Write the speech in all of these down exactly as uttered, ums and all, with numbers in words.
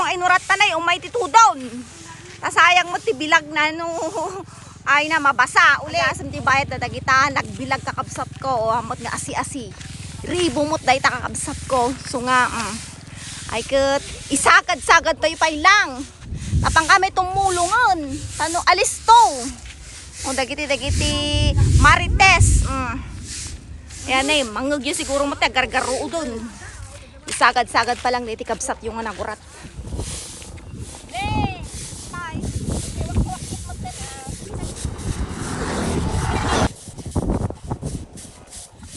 Ay, nuratta na, umay ti tudon. Ta sayang met ti bilag na no. Ay na, mabasa. Uli. Agasem ti bayad na dagita, nagbilag kakabsat ko. O, amat nga asi-asi. Ribo met dayta kakabsat ko. So nga, mm. Ay ket, isagad-sagad tayo pay lang. Tapang kami tumulongen. Tano, alisto. O, dagiti, dagiti marites. Mm. Ayan eh, mangegyo siguro met ti aggargarruodon. Isagad-sagad pa lang diti kabsat yung nga nagurat.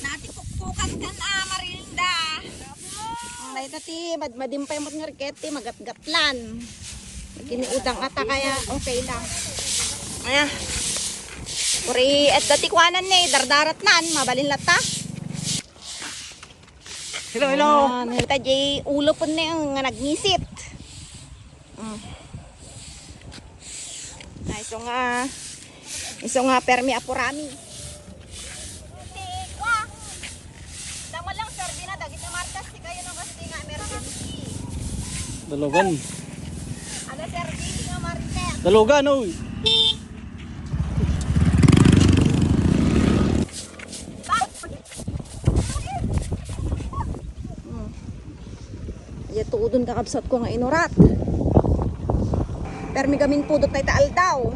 Natikuktukan kan, ah, Marinda. Ang dayta ti madmadim pay met nga riket ti magatgatlan. Kiniudang ata kaya okay lang. Aya. Uri, et dati kuanan ni, dardaratnan, mabalin latta. Hello, hello. Ayan, ita di ulo po na yung nga nagnisit. Mm. Ay, isu nga, isu nga permi apurami. Tama lang, Sir Dina, dagiti markas ti kayo no kasi nga emergency. Dalogan. Ano, Sir Dina, nga markas? Dalogan, oy. Hmm. Iya tuudon kakabsat ko nga inurat. Permi gamin pudot tayo ta aldaw.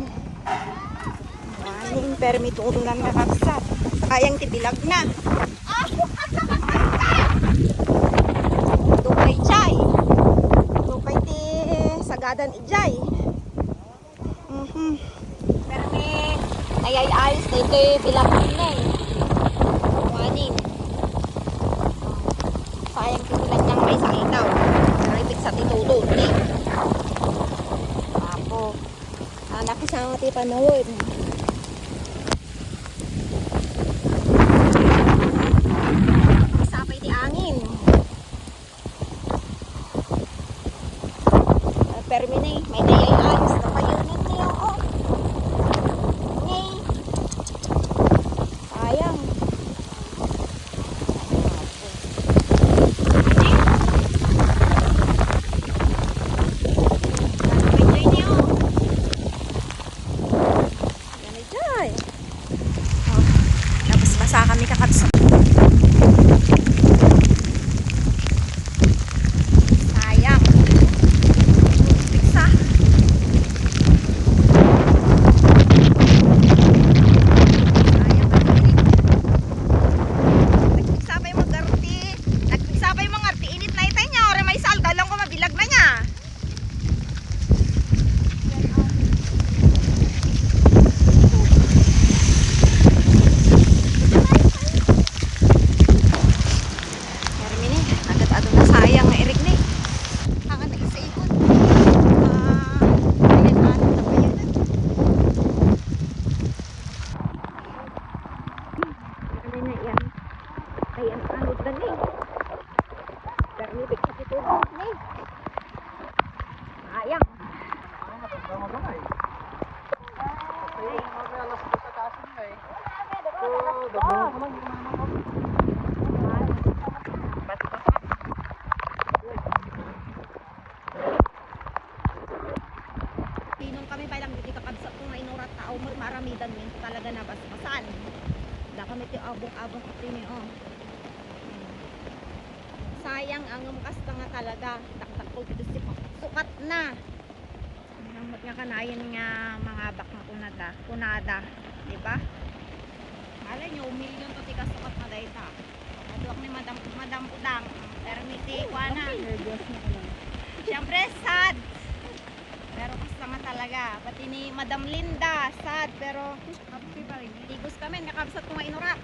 Aning permi tuudonan kakabsat. Kayang ti bilag na. Dupay jay. Dupay ti sagadan ijay. Mhm. Permi, ay, ay, ayos na ito eh, bilang ni. Kuanin. Sayang ti bilang niyang may sangidaw. Pero ipigsa ti tudo, ni. Apo. Ah, nakisama ti panawid. Sapay ti angin. Ah, permi ni, may dayay ayos na kayo ninyo, oh. Ni. Sayang. Ano kayo niyo? Yan, Jay. Oh, tapos basa kami kakabsat. Sayang. Pizza. Sayang, ang init. Nagpizza pa yung mga garti. Nagpizza pa yung mga garti. Init na itay niya. Ore, may salda lang ko mabilag na niya. Permi ni, agad-ado na sayang nga irig ni. Hangan na isa ikot. Ah, ayan, ano na ba yun? Permi na yan. Ayan, ano ba ni? Permi, bigyan ito ni. Sayang. Tinong kami pa lang diti kakabsat ko nga inurat tao mo, maramidan mo talaga nabasbasan. Da kami ti abong-abong at tini, oh. Sayang, ang kasta nga talaga. Dakdakkel ti sukat-, sukat na. Ang nga kanayon nga mangabak nga kunada, kunada, di ba? Malay nyo, umilyon to ti kasukat na dayta. Aduak ni Madam, Madam Udang, permi ti kuana. Siyempre, sad. Pero kasta nga talaga. Pati ni Madam Linda, sad. Pero, tigos kami, nakabsat ko nga inurat.